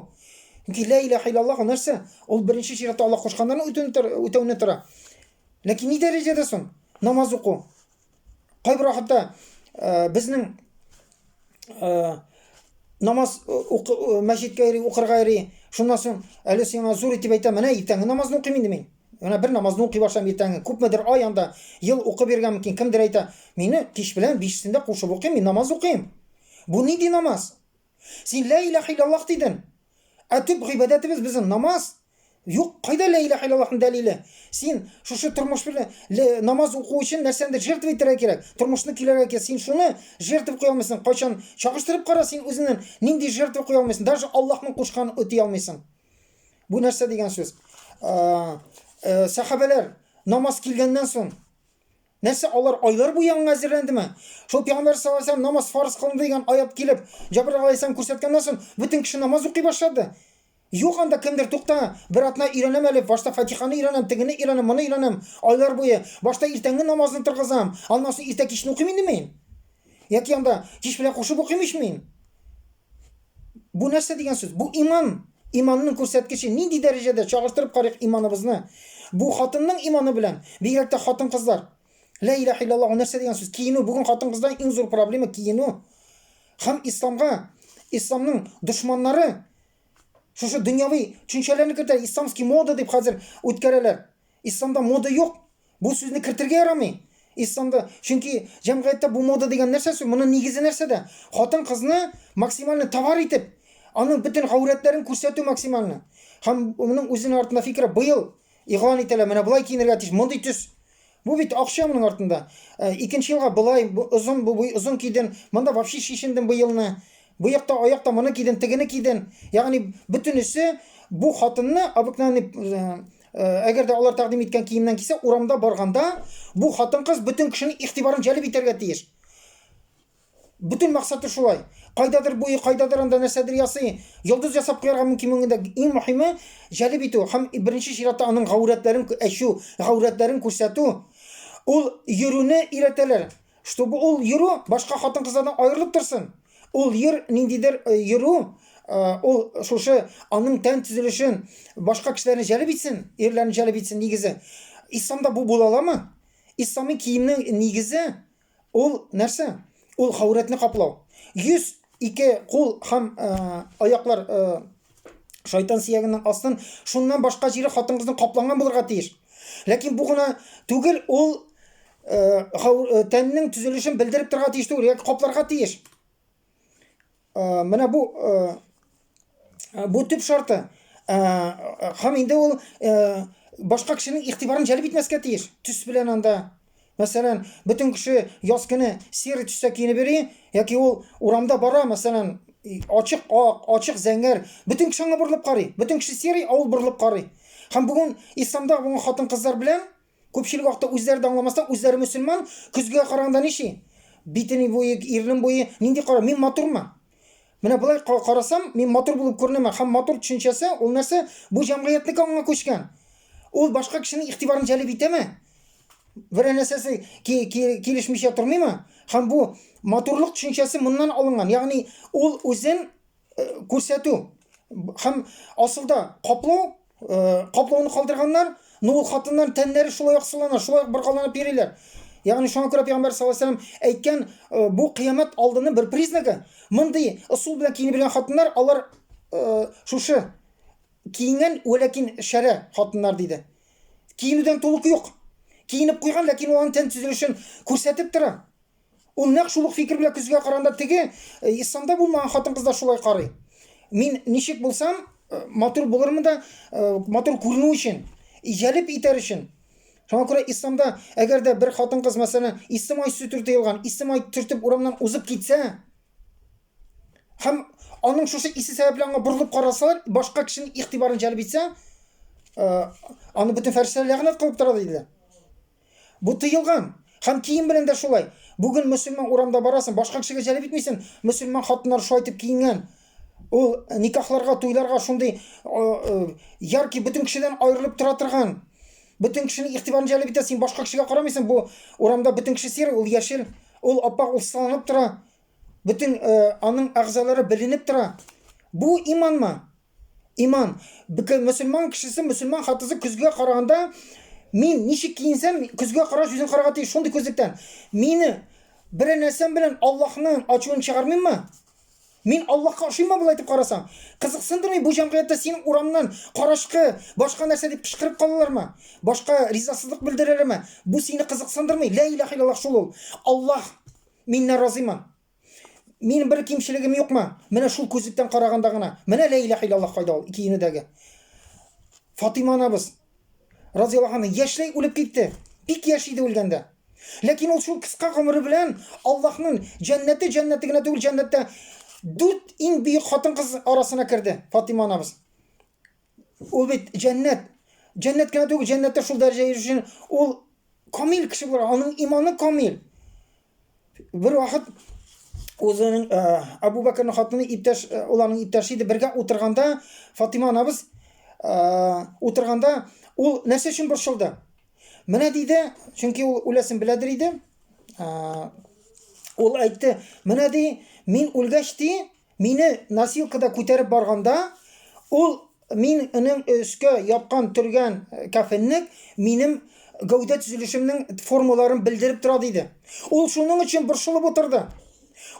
Чөнки лә илаһ иллаллаһ ул нәрсә? Ул беренче чиратта Аллаһ кушканнарны үтәүне тора. Ләкин ни дәрәҗәдә соң намаз уку? Кайбер вакытта э, безнең э, намаз уку, мәчеткә йөри, укырга йөри. Шуннан соң әле сиңа зур итеп әйтәм, менә иртәнге намазны укыйм инде мин. Менә бер намазны укый башлам иртәнге. Күпмедер ай анда ел укып йөргән мөмкин. Кемдер әйтә, мине кич белән бишесендә кушып укыйм, мин намаз укыйм. Бу нинди намаз? Син лә илаһ иллаллаһ дидең. Ә төп гыйбадәтебез безнең намаз. Юк, кайда лә илаһ иллаллаһның дәлиле? Син шушы тормыш белән намаз уку өчен нәрсәндер жертва итәргә кирәк. Тормышны көйләргә кирәк. Син шуны жертва куя алмыйсың. Кайчан чагыштырып кара син үзеңнән нинди жертва куя алмыйсың. Даже Аллаһның кушканын үти алмыйсың. Бу нәрсә дигән сүз? Сәхабәләр намаз килгәннән соң. Нәрсә алар айлар буе аңа әзерләндеме? Шул пәйгамбәр саллаллаһу алейһи вәсәлләм намаз фарыз кылынды дигән аят килеп, Җабраил алейһиссалам күрсәткәннән соң, бөтен кеше намаз укый башлады. Юк анда кемдер тукта, бер атна өйрәнәм әле, башта Фатиханы өйрәнәм, тегене өйрәнәм, моны өйрәнәм, айлар буе. Башта иртәнге намазны торгызам, аннан соң иртә кичне укыйм инде мин. Яки анда кич белән кушып укыйм ич мин. Бу нәрсә дигән сүз? Бу иман. Иманның күрсәткече нинди дәрәҗәдә чагыштырып карыйк иманыбызны. Бу хатынның иманы белән, бигрәк тә хатын-кызлар. Ла илаһа иллаллаһ, ул нәрсә дигән сүз? Киенү. Бүген хатын-кызда иң зур проблема киенү. Һәм исламга, исламның дошманнары шушы дөньяви төшенчәләрне кертә, исламский мода дип хәзер үткәрәләр. Исламда мода юк. Бу сүзне кертергә ярамый. Исламда, чөнки җәмгыятьтә бу мода дигән нәрсә сүз, моның нигезе нәрсәдә? Хатын-кызны максимально товар итеп, аның бөтен гаурәтләрен күрсәтү максимально. Һәм моның үзенең артында фикере быел игълан ителә, менә болай киенергә тиеш, мондый төс. Бу бит акча моның артында. Э, икенче елга болай, бу озын, бу озын киден, монда вообще чишендем быелны. Бу якта аякта моны киден, тегене киден. Ягъни бөтенесе бу хатынны обыкновенный э, Э, әгәр дә алар тәкъдим иткән киемнән кисә, урамда барганда бу хатын-кыз бөтен кешенең игътибарын җәлеп итәргә тиеш. Бөтен максаты шулай. Кайдадыр буе, кайдадыр анда нәрсәдер ясый. Йолдыз ясап куярга мөмкин монда. Иң мөһиме җәлеп итү һәм беренче чиратта аның гаурәтләрен әчү, гаурәтләрен күрсәтү. Ул йөрүне өйрәтәләр. Чтобы ул йөрү башка хатын-кызлардан аерылып торсын. Ул йөр ниндидер э, йөрү, э, ул шушы аның тән төзелешен башка кешеләрне җәлеп итсен, ирләрне җәлеп итсен нигезе. Исламда бу була аламы? Ислами киемнең нигезе ул нәрсә? Ул гаурәтне каплау. Йөз, ике кул һәм э, аяклар шайтан сөягенең астын, шуннан башка җире хатын-кызның капланган булырга тиеш. Ләкин бу гына түгел, ул э, э, тәннең төзелешен белдереп торырга тиеш түгел, яки капларга тиеш. Э, менә бу бу төп шарты. Һәм инде ул башка кешенең игътибарын җәлеп итмәскә тиеш. Төс белән анда. Мәсәлән, бөтен кеше яз көне серый төстә киенеп йөри, яки ул урамда бара, мәсәлән, ачык ак, ачык зәңгәр, бөтен кеше аңа борылып карый. Бөтен кеше серый, ә ул борылып карый. Һәм бүген исламда бүген хатын-кызлар белән Күпчелек вакытта үзләре дә аңламастан, үзләре мөселман, көзгегә караганда ничи? Битене буе, ирнең буе, нинди кара, мин матурмы? Менә болай карасам, мин матур булып күренәме? Һәм матур төшенчәсе, ул нәрсә? Бу җәмгыятьнеке аңа күчкән. Ул башка кешенең игътибарын җәлеп итәме? Берәр нәрсәсе килешмичә тормыймы? Һәм бу матурлык төшенчәсе моннан алынган. Ягъни ул үзен күрсәтү һәм асылда каплау, каплауны калдырганнар, но ул хатыннар тәннәре шулай ук сылана, шулай ук боргаланып йөриләр. Ягъни шуңа күрә пәйгамбәр саллаллаһу алейһи вәсәлләм әйткән, бу кыямәт алдының бер признагы. Мондый ысул белән киенеп йөргән хатыннар, алар шушы киенгән, вәләкин шәрә хатыннар диде. Киенүдән тулык юк. Киенеп куйган, ләкин ул аның тән төзелешен күрсәтеп тора. Ул нәкъ шул ук фикер белән көзгә караганда теге э, исламда булмаган хатын-кыз да шулай карый. Мин ничек булсам, э, матур булырмын да, э, матур күренү өчен, җәлеп итәр өчен. Шуңа күрә исламда әгәр дә бер хатын-кыз мәсәлән, ислам ай сүтер тыелган, ислам ай төртеп урамнан узып китсә, һәм аның шушы исе сәбәпле аңа борылып карасалар, башка кешенең игътибарын җәлеп итсә, аны бөтен фәрештәләр ләгънәт кылып тора диделәр. Бу тыелган. Һәм кием белән дә шулай. Бүген мөселман урамда барасың, башка кешегә җәлеп итмисең. Мөселман хатыннар шулай итеп киенгән. Ул никахларга, туйларга шундый яркий, бөтен кешедән аерылып тора торган. Бөтен кешенең игътибарын җәлеп итә, син башка кешегә карамыйсың. Бу урамда бөтен кеше серый, ул яшел, ул аппак, ул сыланып тора. Бөтен аның әгъзалары беленеп тора. Бу иманмы? Иман. Мөселман кешесе, мөселман хатысы көзгә караганда, мин ничек киенсәм, көзгә караш үзен карарга тиеш, шундый күзлектән. Мине берәр нәрсәм белән Аллаһның ачуын чыгармыйммы? Мин Аллаһка ошыйммы болай итеп карасаң? Кызыксындырмый бу җәмгыятьтә син урамнан карашкы, башка нәрсә дип кычкырып калалармы? Башка ризасызлык белдерәләрме? Бу сине кызыксындырмый. Лә илаһ иллаллаһ шул ул. Аллаһ миннән разыймы? Минем бер кимчелегем юкмы? Менә шул күзлектән караганда гына. Менә лә илаһ иллаллаһ кайда ул киенүдәге. Фатыйма анабыз разияллаһу анha яшьләй үлеп китте. Бик яшь иде үлгәндә. Ләкин ул шул кыска гомере белән Аллаһның җәннәте җәннәте генә түгел, җәннәттә дүрт иң бөек хатын-кыз арасына керде Фатыйма анабыз. Ул бит җәннәт. Җәннәт кенә түгел, җәннәттә шул дәрәҗәгә ирешү өчен ул Камил кеше буларак, аның иманы камил. Бер вакыт үзенең э, Абу Бәкернең хатыны иптәш, э, ул аның иптәше иде, бергә утырганда Фатима анабыз э, утырганда ул нәрсә өчен борчылды? Менә диде, чөнки ул үләсен беләдер иде. Ул әйтте, менә ди, мин үлгәч ди, мине носилкада күтәреп барганда, ул минем өскә япкан төргән кәфенлек минем гәүдә төзелешемнең формаларын белдереп тора диде. Ул шуның өчен борчылып утырды.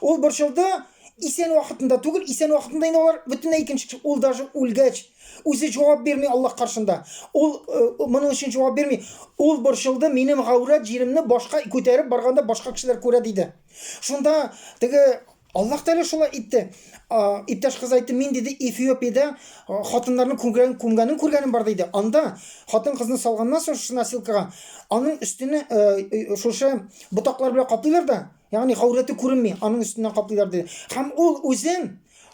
Ул борчылды, исән вакытында түгел, исән вакытында инде алар бөтенләй икенче кеше. Ул даже үлгәч, үзе җавап бирми Аллаһ каршында. Ул э, моның өчен җавап бирми. Ул борчылды, минем гаурәт җиремне башка күтәреп барганда башка кешеләр күрә диде. Шунда теге Аллаһ Тәгалә шулай итте. Иптәш кыз әйтте, мин диде Эфиопиядә хатыннарның күмгәнен күмгәнен күргәнем бар диде. Анда хатын кызны салганнан соң шушы носилкага, аның өстенә э, э, шушы ботаклар белән каплыйлар да, Ягъни гаурәте күренми, аның өстеннән каплыйлар диде. Һәм ул үзен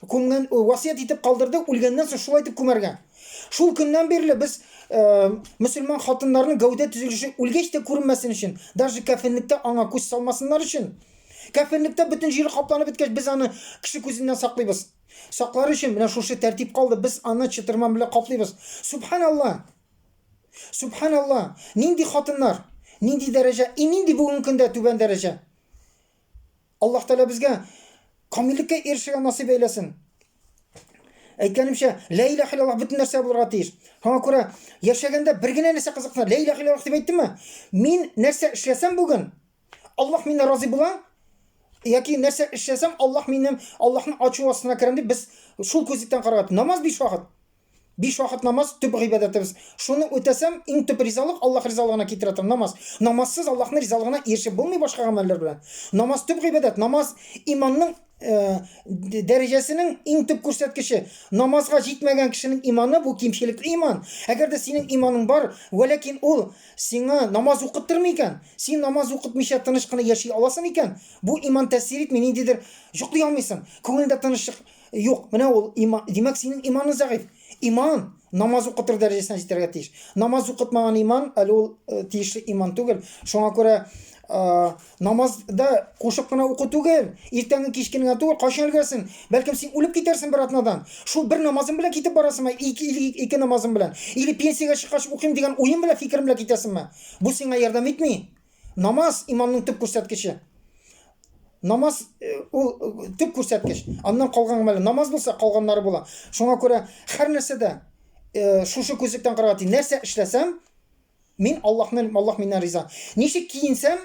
күмгән, васыять итеп калдырды, үлгәннән соң шулай итеп күмәргә. Шул көннән бирле без э, мөселман хатыннарының гәүдә төзелеше үлгәч тә күренмәсен өчен, даже кәфенлектә аңа күз салмасыннар өчен, кәфенлектә бөтен җире капланып беткәч, без аны кеше күзеннән саклыйбыз. Саклар өчен менә шушы тәртип калды, без аны чытырман белән каплыйбыз. Субханалла! Субханалла, нинди хатыннар, нинди дәрәҗә, и нинди бүгенге көндә түбән дәрәҗә. Аллаһ Тәгалә безгә камиллеккә ирешергә насыйп әйләсен. Әйткәнемчә, лә илаһ иллаллаһ бөтен нәрсә булырга тиеш. Шуңа күрә яшәгәндә бер генә нәрсә кызыксына, лә илаһ иллаллаһ дип әйттемме? Мин нәрсә эшләсәм бүген, Аллаһ миннән разый була, яки нәрсә эшләсәм, Аллаһ минем Аллаһның ачуы астына керәм дип без шул күзлектән карарга. Намаз биш вакыт. Биш вакыт намаз төп гыйбадәтебез. Шуны үтәсәм, иң төп ризалык Аллаһ ризалыгына китерә торган намаз. Намазсыз Аллаһның ризалыгына ирешеп булмый башка гамәлләр белән. Намаз төп гыйбадәт, намаз иманның э, дәрәҗәсенең иң төп күрсәткече. Намазга җитмәгән кешенең иманы бу кимчелекле иман. Әгәр дә синең иманың бар, вәләкин ул сиңа намаз укыттырмый икән, син намаз укытмыйча тыныч кына яши аласың икән, бу иман тәэсир итми, ниндидер йоклый алмыйсың, күңелеңдә тынычлык Юк, менә ул иман, димәк, синең иманың зәгыйфь. Иман намаз укытыр дәрәҗәсенә җитәргә тиеш. Намаз укытмаган иман әле ул э, тиешле иман түгел. Шуңа күрә э, намазда кушып кына уку түгел, иртәнге кичке генә түгел, кайчан өлгерәсең? Бәлкем син үлеп китәрсең бер атнадан. Шул бер намазың белән китеп барасыңмы? Ике, или ике намазың белән. Или пенсиягә чыккач укыйм дигән уем белән, фикерем белән китәсеңме? Бу сиңа ярдәм итми. Намаз иманның төп күрсәткече. Намаз э, ул э, төп күрсәткеч. Аннан калган гамәлләр. Намаз булса, калганнары була. Шуңа күрә һәр нәрсәдә э, шушы күзлектән карарга тиеш. Нәрсә эшләсәм, мин Аллаһны Аллаһ миннән риза. Ничек киенсәм,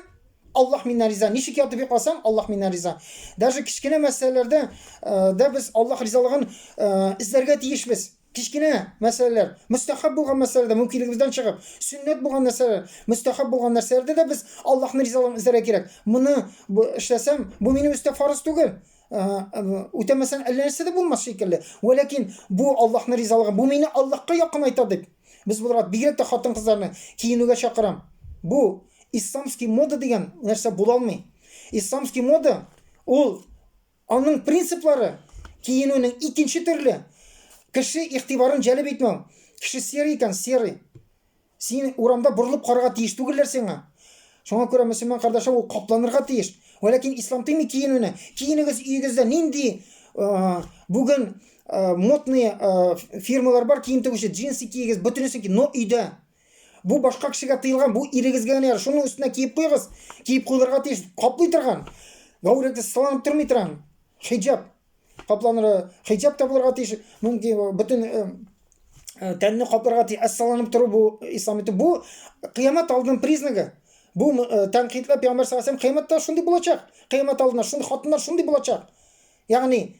Аллаһ миннән риза. Ничек ятып йокласам, Аллаһ миннән риза. Даже кечкенә мәсьәләләрдә дә без Аллаһ ризалыгын эзләргә тиешбез. Кечкенә мәсьәләләр, мөстәхәб булган мәсьәләләрдә мөмкинлегебездән чыгып, сөннәт булган нәрсәләр, мөстәхәб булган нәрсәләрдә дә без Аллаһның ризалыгын эзләргә кирәк. Моны бу, эшләсәм, бу минем өстә фарыз түгел. Үтәмәсәң әллә нәрсә дә булмас шикелле. Вәләкин бу Аллаһның ризалыгы, бу мине Аллаһка якынайта дип. Без буларак бигрәк тә хатын-кызларны киенүгә чакырам. Бу исламский мода дигән нәрсә була алмый. Исламский мода ул Аның принциплары, киенүнең икенче төрле, кеше игътибарын җәлеп итмәү. Кеше серый икән, серый. Син урамда борылып карарга тиеш түгелләр сиңа. Шуңа күрә мөселман кардәшләр ул капланырга тиеш. Вәләкин ислам тыймый киенүне. Киенегез өегездә нинди бүген модный фирмалар бар кием тегүче, джинсы киегез, бөтенесен ки, но өйдә. Бу башка кешегә тыелган, бу ирегезгә генә ярый. Шуның өстенә киеп куегыз. Киеп куелырга тиеш, каплый торган. Гаурәте сыланып тормый торган. Хиҗаб. Капланыр, хиҗаб та булырга тиеш. Мөмкин бөтен э, э, тәнне капларга тиеш. Әссаланып тору бу ислам итү. Бу кыямәт алдының признагы. Бу э, тәнкыйтьләп пәйгамбәр саллаллаху алейһи кыямәттә шундый булачак. Кыямәт алдында шундый хатыннар шундый булачак. Ягъни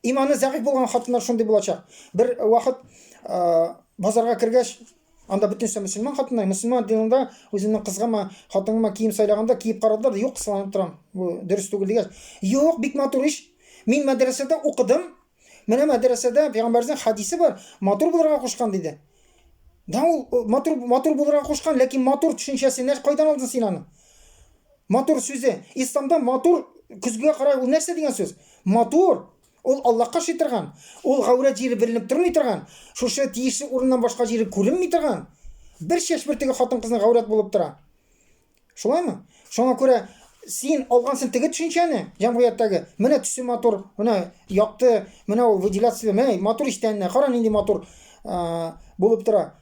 Иманы зәгыйфь булган хатыннар шундый булачак. Бер вакыт базарга кергәч, анда бөтенесе мөселман хатыннар, мөселман динендә үземнең кызгама, хатыныма кием сайлаганда киеп карадылар, юк, сыланып торам. Бу дөрес түгел дигәч, юк, бик матур ич. Мин мәдрәсәдә укыдым. Менә мәдрәсәдә пәйгамбәребезнең хадисе бар, матур булырга кушкан диде. Да ул матур матур булырга кушкан, ләкин матур төшенчәсе нәрсә кайдан алдың син аны? Матур сүзе. Исламда матур көзгегә карай ул нәрсә дигән сүз? Матур ул Аллаһка ошый торган, ул гаурәт җире беленеп тормый торган, шушы тиешле урыннан башка җире күренми торган. Бер чәч бөртеге хатын-кызның гаурәт булып тора. Шулаймы? Шуңа күрә син алгансың теге төшенчәне җәмгыятьтәге. Менә төсе матур, менә якты, менә ул выделяция, менә матур иштәнне, кара нинди матур булып тора.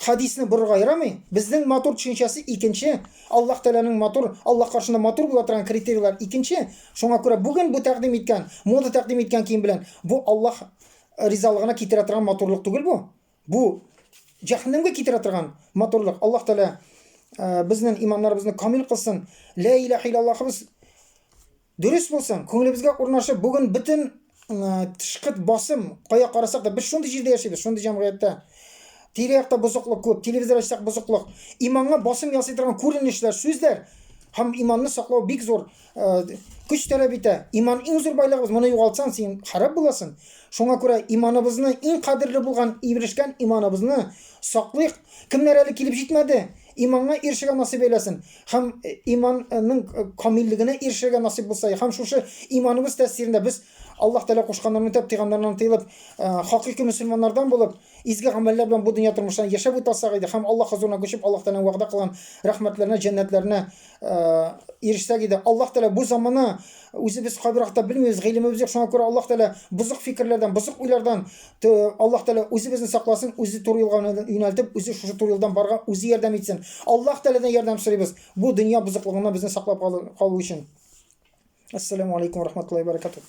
Хадисне борырга ярамый. Безнең матур төшенчәсе икенче. Аллаһ Тәгаләнең матур, Аллаһ каршында матур була торган критерийлар икенче. Шуңа күрә бүген бу тәкъдим иткән, мода тәкъдим иткән кием белән бу Аллаһ ризалыгына китерә торган матурлык түгел бу. Бу җәһәннәмгә китерә торган матурлык. Аллаһ Тәгалә э, безнең иманнарыбызны камил кылсын. Лә илаһ иллаллаһыбыз дөрес булсын, күңелебезгә урнашып, бүген бөтен э, тышкы басым, кая карасак та, без шундый җирдә яшибез, шундый җәмгыятьтә. Тирә-якта бозыклык күп, телевизор ачсак бозыклык. Иманга басым ясый торган күренешләр, сүзләр һәм иманны саклау бик зур э, көч таләп итә. Иман иң зур байлыгыбыз. Моны югалтсаң, син харап буласың. Шуңа күрә иманыбызны, иң кадерле булган ирешкән иманыбызны саклыйк. Кемнәр әле килеп җитмәде, иманга ирешергә насыйп әйләсен. Һәм э, иманның э, камиллегенә ирешергә насыйп булса, һәм шушы иманыбыз тәэсирендә без Аллаһ Тәгалә кушканнарны үтәп, тыйганнарыннан тыелып, э, хакыйкый мөселманнардан булып, изге гамәлләр белән бу дөнья тормышына яшәп үтә алсак иде һәм Аллаһ хозурына күчеп, Аллаһ Тәгаләнең вәгъдә кылган рәхмәтләренә, җәннәтләренә ирешсәк иде. Аллаһ Тәгалә бу замана үзебез кайбер вакытта белмибез, гыйлемебез юк, шуңа күрә Аллаһ Тәгалә бозык фикерләрдән, бозык уйлардан Аллаһ Тәгалә үзебезне сакласын, үзе туры юлга юнәлтеп, үзе шушы туры юлдан барырга үзе ярдәм итсен. Аллаһ Тәгаләдән ярдәм сорыйбыз. Бу дөнья бозыклыгыннан безне саклап калу өчен. Ассаламу алейкум ва рахматуллахи ва баракатух.